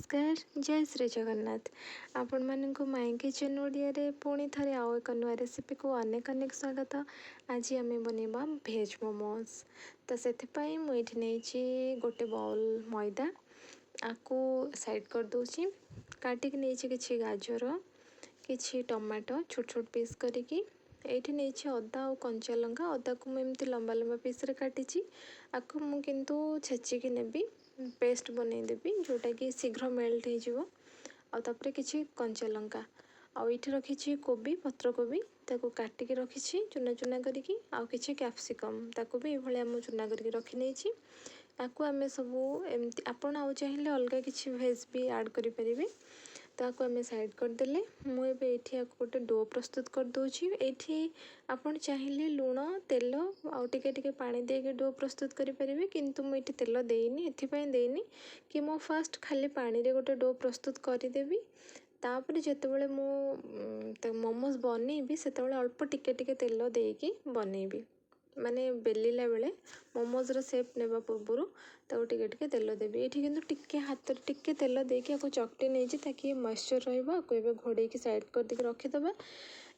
ନମସ୍କାର, ଜୟ ଶ୍ରୀ ଜଗନ୍ନାଥ। ଆପଣମାନଙ୍କୁ ମାଇ କିଚେନ୍ ଓଡ଼ିଆରେ ପୁଣି ଥରେ ଆଉ ଏକ ନୂଆ ରେସିପିକୁ ଅନେକ ଅନେକ ସ୍ୱାଗତ। ଆଜି ଆମେ ବନେଇବା ଭେଜ୍ ମୋମୋସ୍। ତ ସେଥିପାଇଁ ମୁଁ ଏଇଠି ନେଇଛି ଗୋଟେ ବାଉଲ୍ ମଇଦା, ଆକୁ ସାଇଡ଼୍ କରିଦେଉଛି। କାଟିକି ନେଇଛି କିଛି ଗାଜର, କିଛି ଟମାଟୋ ଛୋଟ ଛୋଟ ପିସ୍ କରିକି। ଏଇଠି ନେଇଛି ଅଦା ଆଉ କଞ୍ଚା ଲଙ୍କା। ଅଦାକୁ ମୁଁ ଏମିତି ଲମ୍ବା ଲମ୍ବା ପିସ୍ରେ କାଟିଛି। ଆକୁ ମୁଁ କିନ୍ତୁ ଛେଚିକି ନେବି, ପେଷ୍ଟ ବନେଇଦେବି, ଯେଉଁଟାକି ଶୀଘ୍ର ମେଲ୍ଟ ହେଇଯିବ। ଆଉ ତାପରେ କିଛି କଞ୍ଚା ଲଙ୍କା, ଆଉ ଏଇଠି ରଖିଛି କୋବି, ପତ୍ରକୋବି, ତାକୁ କାଟିକି ରଖିଛି ଚୁନା ଚୁନା କରିକି। ଆଉ କିଛି କ୍ୟାପ୍ସିକମ୍, ତାକୁ ବି ଏଇଭଳିଆ ମୁଁ ଚୁନା କରିକି ରଖିନେଇଛି। ତାକୁ ଆମେ ସବୁ ଏମିତି, ଆପଣ ଆଉ ଚାହିଁଲେ ଅଲଗା କିଛି ଭେଜ୍ ବି ଆଡ଼୍ କରିପାରିବେ। ତାକୁ ଆମେ ସାଇଡ଼୍ କରିଦେଲେ। ମୁଁ ଏବେ ଏଇଠି ଆକୁ ଗୋଟେ do ପ୍ରସ୍ତୁତ କରିଦେଉଛି। ଏଇଠି ଆପଣ ଚାହିଁଲେ ଲୁଣ, ତେଲ ଆଉ ଟିକେ ଟିକେ ପାଣି ଦେଇକି do ପ୍ରସ୍ତୁତ କରିପାରିବେ, କିନ୍ତୁ ମୁଁ ଏଇଠି ତେଲ ଦେଇନି। ଏଥିପାଇଁ ଦେଇନି କି ମୁଁ ଫାଷ୍ଟ ଖାଲି ପାଣିରେ ଗୋଟେ do ପ୍ରସ୍ତୁତ କରିଦେବି, ତାପରେ ଯେତେବେଳେ ମୁଁ ମୋମୋସ୍ ବନେଇବି ସେତେବେଳେ ଅଳ୍ପ ଟିକେ ଟିକେ ତେଲ ଦେଇକି ବନେଇବି। ମାନେ ବେଲିଲା ବେଳେ, ମୋମୋଜର ସେପ୍ ନେବା ପୂର୍ବରୁ ତାକୁ ଟିକେ ଟିକେ ତେଲ ଦେବି। ଏଇଠି କିନ୍ତୁ ଟିକେ ହାତରେ ଟିକେ ତେଲ ଦେଇକି ଆକୁ ଚକଟି ନେଇଛି, ତାକି ମଏଶ୍ଚର ରହିବ। ଆକୁ ଏବେ ଘୋଡ଼େଇକି ସାଇଡ଼୍ କରିଦେଇକି ରଖିଦେବା।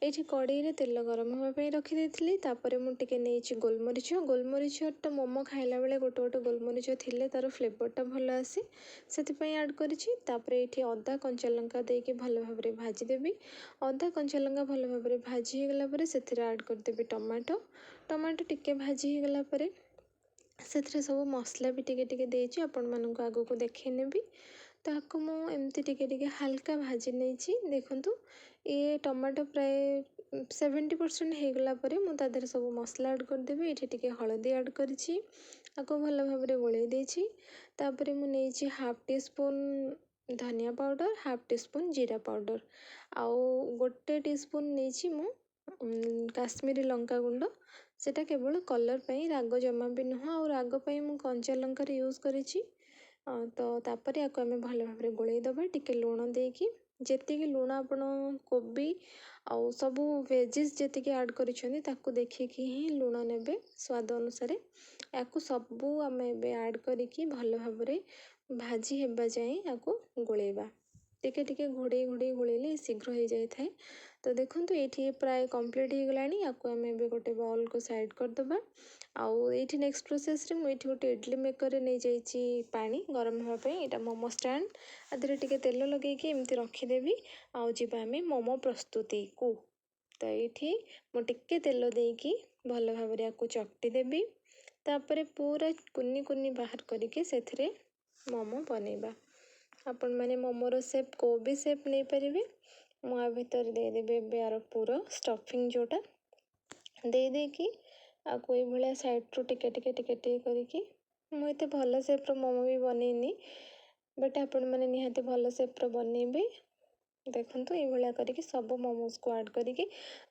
ଏଇଠି କଡ଼େଇରେ ତେଲ ଗରମ ହେବା ପାଇଁ ରଖିଦେଇଥିଲି। ତାପରେ ମୁଁ ଟିକେ ନେଇଛି ଗୋଲମରିଚ। ଗୋଲମରିଚଟା ମୋମୋ ଖାଇଲା ବେଳେ ଗୋଟେ ଗୋଟେ ଗୋଲମରିଚ ଥିଲେ ତା'ର ଫ୍ଲେଭରଟା ଭଲ ଆସେ, ସେଥିପାଇଁ ଆଡ଼୍ କରିଛି। ତାପରେ ଏଇଠି ଅଦା କଞ୍ଚା ଲଙ୍କା ଦେଇକି ଭଲ ଭାବରେ ଭାଜିଦେବି। ଅଦା କଞ୍ଚା ଲଙ୍କା ଭଲ ଭାବରେ ଭାଜି ହେଇଗଲା ପରେ ସେଥିରେ ଆଡ଼୍ କରିଦେବି ଟମାଟୋ। ଟମାଟୋ ଟିକେ ଭାଜି ହେଇଗଲା ପରେ ସେଥିରେ ସବୁ ମସଲା ବି ଟିକେ ଟିକେ ଦେଇଛି, ଆପଣମାନଙ୍କୁ ଆଗକୁ ଦେଖେଇ ନେବି। ତାକୁ ମୁଁ ଏମିତି ଟିକେ ଟିକେ ହାଲକା ଭାଜି ନେଇଛି। ଦେଖନ୍ତୁ, ଇଏ ଟମାଟୋ ପ୍ରାୟ 70% ହେଇଗଲା ପରେ ମୁଁ ତା ଦେହରେ ସବୁ ମସଲା ଆଡ଼୍ କରିଦେବି। ଏଇଠି ଟିକେ ହଳଦୀ ଆଡ଼୍ କରିଛି, ଆକୁ ଭଲ ଭାବରେ ଗୋଳେଇ ଦେଇଛି। ତାପରେ ମୁଁ ନେଇଛି ହାଫ୍ ଟି ସ୍ପୁନ୍ ଧନିଆ ପାଉଡ଼ର, ହାଫ୍ ଟି ସ୍ପୁନ୍ ଜିରା ପାଉଡ଼ର, ଆଉ 1 ଟି ସ୍ପୁନ୍ ନେଇଛି ମୁଁ କାଶ୍ମୀରୀ ଲଙ୍କା ଗୁଣ୍ଡ। ସେଇଟା କେବଳ କଲର୍ ପାଇଁ, ରାଗ ଜମା ବି ନୁହଁ। ଆଉ ରାଗ ପାଇଁ ମୁଁ କଞ୍ଚା ଲଙ୍କାର ୟୁଜ୍ କରିଛି। ତ ତାପରେ ଆକୁ ଆମେ ଭଲ ଭାବରେ ଗୋଳେଇ ଦେବା ଟିକେ ଲୁଣ ଦେଇକି। ଯେତିକି ଲୁଣ ଆପଣ କୋବି ଆଉ ସବୁ ଭେଜିସ୍ ଯେତିକି ଆଡ଼୍ କରିଛନ୍ତି, ତାକୁ ଦେଖିକି ହିଁ ଲୁଣ ନେବେ ସ୍ୱାଦ ଅନୁସାରେ। ୟାକୁ ସବୁ ଆମେ ଏବେ ଆଡ଼୍ କରିକି ଭଲ ଭାବରେ ଭାଜି ହେବା ଯାଏଁ ୟାକୁ ଗୋଳେଇବା। ଟିକେ ଟିକେ ଘୋଡ଼େଇ ଘୋଡ଼େଇ ଗୋଳେଇଲେ ଶୀଘ୍ର ହେଇଯାଇଥାଏ। ତ ଦେଖନ୍ତୁ, ଏଇଠି ପ୍ରାୟ କମ୍ପ୍ଲିଟ୍ ହେଇଗଲାଣି। ୟାକୁ ଆମେ ଏବେ ଗୋଟେ ବାଉଲ୍କୁ ସାଇଡ଼୍ କରିଦେବା। ଆଉ ଏଇଠି ନେକ୍ସଟ ପ୍ରୋସେସ୍ରେ ମୁଁ ଏଇଠି ଗୋଟେ ଇଡ଼ଲି ମେକର୍ରେ ନେଇଯାଇଛି ପାଣି ଗରମ ହେବା ପାଇଁ। ଏଇଟା ମୋମୋ ଷ୍ଟାଣ୍ଡ। ଆ ଦେହରେ ଟିକେ ତେଲ ଲଗେଇକି ଏମିତି ରଖିଦେବି, ଆଉ ଯିବା ଆମେ ମୋମୋ ପ୍ରସ୍ତୁତିକୁ। ତ ଏଇଠି ମୁଁ ଟିକେ ତେଲ ଦେଇକି ଭଲ ଭାବରେ ୟାକୁ ଚକଟି ଦେବି। ତାପରେ ପୁରା କୁନି କୁନି ବାହାର କରିକି ସେଥିରେ ମୋମୋ ବନେଇବା। ଆପଣମାନେ ମୋମୋର ସେପ୍ କେଉଁ ବି ସେପ୍ ନେଇପାରିବେ। ମୁଁ ଆ ଭିତରେ ଦେଇଦେବି ଏବେ ଆର ପୁର, ଷ୍ଟଫିଂ ଯେଉଁଟା ଦେଇ ଦେଇକି ଆକୁ ଏଇଭଳିଆ ସାଇଡ଼୍ରୁ ଟିକେ ଟିକେ ଟିକେ ଟିକେ କରିକି। ମୁଁ ଏତେ ଭଲ ସେପ୍ର ମୋମୋ ବି ବନେଇନି, ବଟ୍ ଆପଣମାନେ ନିହାତି ଭଲ ସେପ୍ର ବନେଇବେ। ଦେଖନ୍ତୁ, ଏଇଭଳିଆ କରିକି ସବୁ ମୋମୋଜକୁ ଆଡ଼୍ କରିକି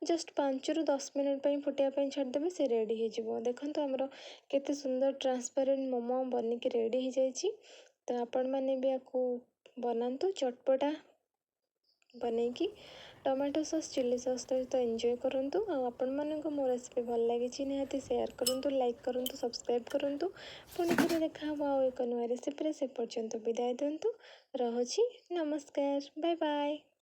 ଜଷ୍ଟ 5ରୁ 10 ମିନିଟ୍ ପାଇଁ ଫୁଟିବା ପାଇଁ ଛାଡ଼ିଦେବେ, ସେ ରେଡ଼ି ହେଇଯିବ। ଦେଖନ୍ତୁ, ଆମର କେତେ ସୁନ୍ଦର ଟ୍ରାନ୍ସପାରେଣ୍ଟ ମୋମୋ ବନିକି ରେଡ଼ି ହେଇଯାଇଛି। ତ ଆପଣମାନେ ବି ୟାକୁ ବନାନ୍ତୁ, ଚଟପଟା ବନେଇକି ଟମାଟୋ ସସ୍, ଚିଲି ସସ୍ ସହିତ ଏନ୍ଜୟ କରନ୍ତୁ। ଆଉ ଆପଣମାନଙ୍କୁ ମୋ ରେସିପି ଭଲ ଲାଗିଛି, ନିହାତି ସେୟାର କରନ୍ତୁ, ଲାଇକ୍ କରନ୍ତୁ, ସବସ୍କ୍ରାଇବ୍ କରନ୍ତୁ। ପୁଣି ଥରେ ଦେଖା ହେବ ଆଉ ଏକ ନୂଆ ରେସିପିରେ, ସେ ପର୍ଯ୍ୟନ୍ତ ବିଦାୟ ଦିଅନ୍ତୁ। ରହୁଛି, ନମସ୍କାର, ବାଏ ବାଏ।